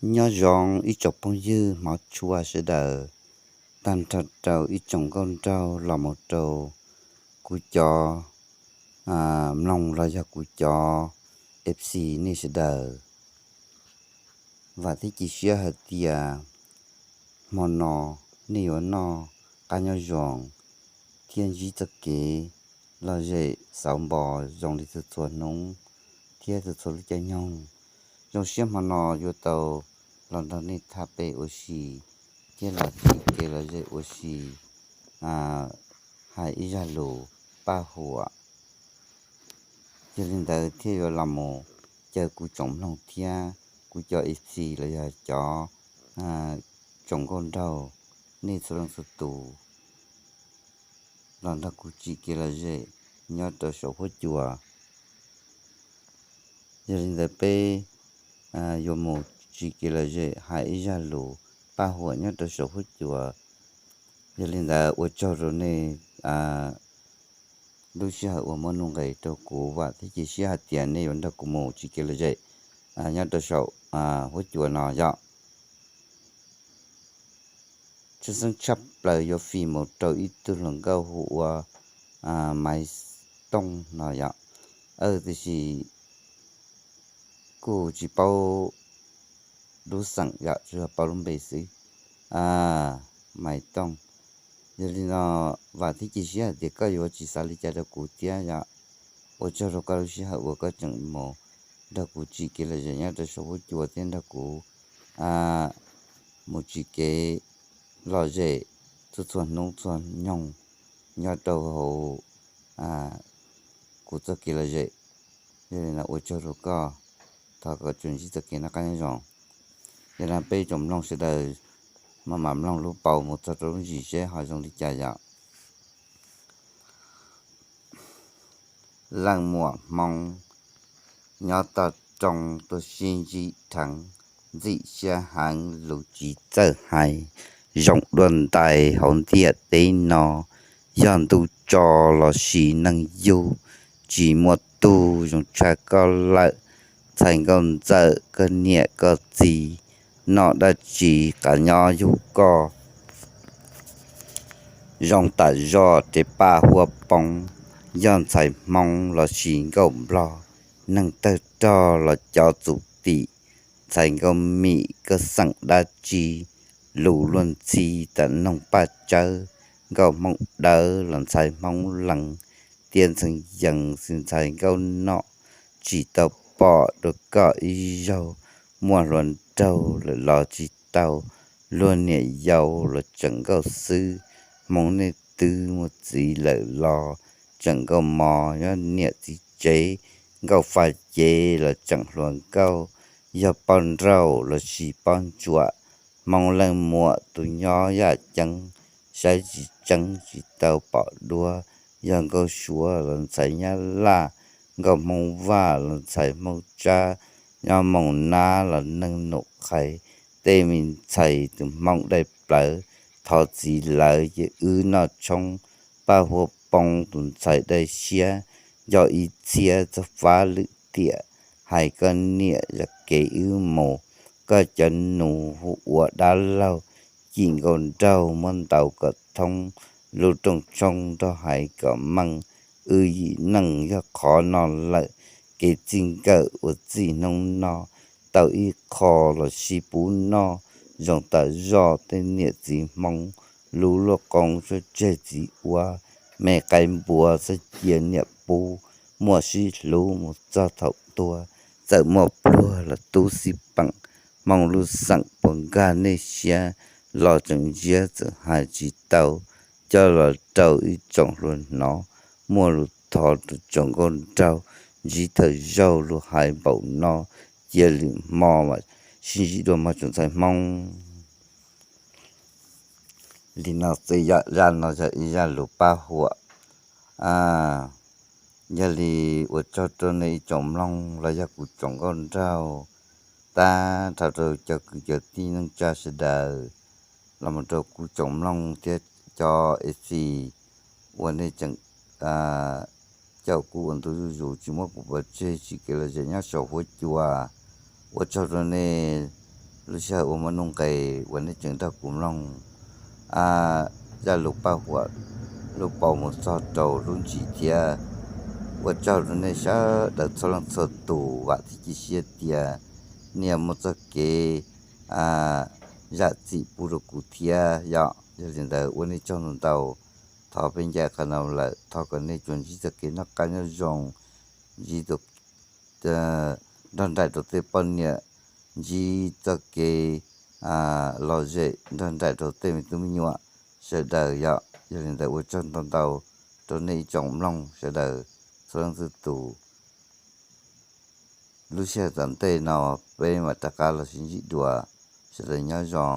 Nyob zoo ib tsoom phooj ywg hmov tshua sawv daws, tag nrho rau ib tsoom nkauj nraug los mus rau kuv cov mloog los yog kuv cov F C nej sawv daws. Vam thiab cia siab hais tias hmo no nej yuav noj qab nyob zoo thiab ntsib txoj kev lom zem xauv npo zoo li txhua txhua hnub thiab txhua txhua lub caij nyoog. Zoo siab hmo no yuav tau los nrog nej thaj peb ua si thiab los tsim kev lom zem ua si, hais ib zaj lus paj huam. Yog li ntawd thiaj yuav los mus caw kuv tsoom mloog thiab kuv cov F C los yog cov tsoom nkauj nraug nej txhua leej txhua tus los nrog kuv tsim kev lom zem nyob rau saum huab cua. Yog li ntawd peb yuav mus tsim kev lom zem hais ib zaj lus paj huam nyob rau saum huab cua. Yog li ntawd ua tsaug rau nej lub sij hawm uas muab nuj nqes rau kuv, vam thiab cia siab hais tias nej yuav nrog kuv mus tsim kev lom zem nyob rau saum huab cua no yom. Tshwj xeeb tshaj plaws yuav fij mus rau ib tug hluas nkauj hu ua Maiv Tooj no yom. Tiam sis kuj tsis paub lub xeem yom, tsuas yog paub lub npe xwb, Maiv Tooj. Yog li no vam thiab cia siab hais tias koj yuav tsis xav li cas rau kuv thiab yom. Ua tsaug rau koj lub sij hawm uas koj tseem mus nrog kuv tsim kev lom zem nyob rau saum huab cua thiab nrog kuv mus tsim kev lom zem txhua txhua hnub txhua nyoog nyob rau hauv kuv txoj kev lom zem. Yog li no ua tsaug rau koj, thov kom tsuas ntsib txoj kev noj qab nyob zoo. Yog li no peb tsoom mloog sawv daws mam mam mloog lub paus mus txog rau lub ntsis seb ho zoo li cas yom. Leej muam Hmoob nyob toj roob tuaj sib ntsib dheev, ntxim siab heev lus tsis txawj hais, zoo dua ntais hauv ntiaj teb no, yog ntuj tso lossis neeg yug, tsis muaj tug zoo tshaj koj lawm. Ntxhais nkauj ntxawm koj niam koj txiv, noj dab tsi qav nyob yug koj. Zoo tam zoj tes paj huab poob, yog ntxhais Hmoob lossis nkauj Nplog, neeg tawg rog los cov txum tim. Ntxhais nkauj Mim koj xeem dab tsi, lus luag ntxhi tam noog paj tsawb. Nkauj Hmoob dawb los ntxhais Hmoob lees, tiaj ntxhee yees xwb ntxhais nkauj noj. Tsis tau pom dua koj ib zaug, muaj hluas nraug lawm los tsis tau. Luag niam yau los tseem nkauj xwb, Hmoob nej twb muaj txiv lawm los tseem nkauj mos. Nyob niam txiv tsev, nkauj faj cev los tseem hluas nkauj. Yog poj nrauj lossis poj ntsuam, Hmoob leej muam tus nyob yaj ceeb, saib tsis tseeb tsis tau pom dua. Yog nkauj Suav los ntxhais Nyab Laj, nkauj Hmoob Vaj los ntxhais Hmoob Tsab. Nyob Moos Nab los neeg Num Qhais, tej me ntxhais tus Hmoob daim plawv. Thov txim lawm ces wb noj tshoob, paj huab poob tus ntxhais dai siab. Yog ib txhiab txog fab lwm tiam, hais koj niam yog kev wb mus. Koj cov nus hu ua dab laug, cim nkauj nraug muab ntaus kom thoob. Lub rooj tshoob nrog hais kom meej, wb yim neej yog qhov no lawm. Kev txij nkawm ua txij hnub no, tau ib qho los sib pub noj. Zoo tam zoj tej niam txiv Hmoob, lub luaj qoob suab tseg txiv ua. Me qaib npua txhob cia niam pub, muaj sib hlub mus txog thaum tuag. Txawm muaj pluag los tub xib peem, Hmoob lub xeem puas nkag nej siab. Los tseem ntsiab txawm hais tsis tau, coj los rau ib tsoom hluas hnov. Muaj lus thov rau tsoom nkauj nraug, ntsib thawm zaug lus hais npaum no. Cia lwm hmo mam sib ntsib dua mog tsoom ntxhais Hmoob. Li no xwb yom, zaj no yog ib zaj lus paj huam. Yog li ua tsaug rau nej ib tsoom mloog los yog kuv tsoom nkauj nraug, tag nrho rau cov kwv cov tij neej tsa sawv daws, los mus rau kuv tsoom mloog thiab cov F C uas nej tseem caum kuv ua ntu zuj zus tsis muab kuv pov tseg tsim kev lom zem nyob saum huab cua. Ua tsaug rau nej Lub sij hawm uas muaj nuj nqes uas nej tseem nrog kuv mloog zaj lus paj huam lub paus mus txog rau lub ntsis thiab. Ua tsaug rau nej sawv daws txhua leej txhua tus, vam thiab cia siab tias nej yuav muaj txoj kev zam txim pub rau kuv thiab yom. Yog li ntawd ua nej tsaug ntau ntau. Thov peb ncaim qhov no lawm, thov kom nej tsuas ntsib txoj kev noj qab nyob zoo, ntsib nrog nraim rau tej poj niam, ntsib txoj kev lom zem nrog nraim rau tej me tub me nyuam sawv daws yom. Yog li ntawd ua tsaug ntau ntau rau nej ib tsoom mloog sawv daws txhua leej txhua tus. Lub sij hawm tom ntej no peb mam rov qab los sib ntsib dua, sawv daws nyob zoo.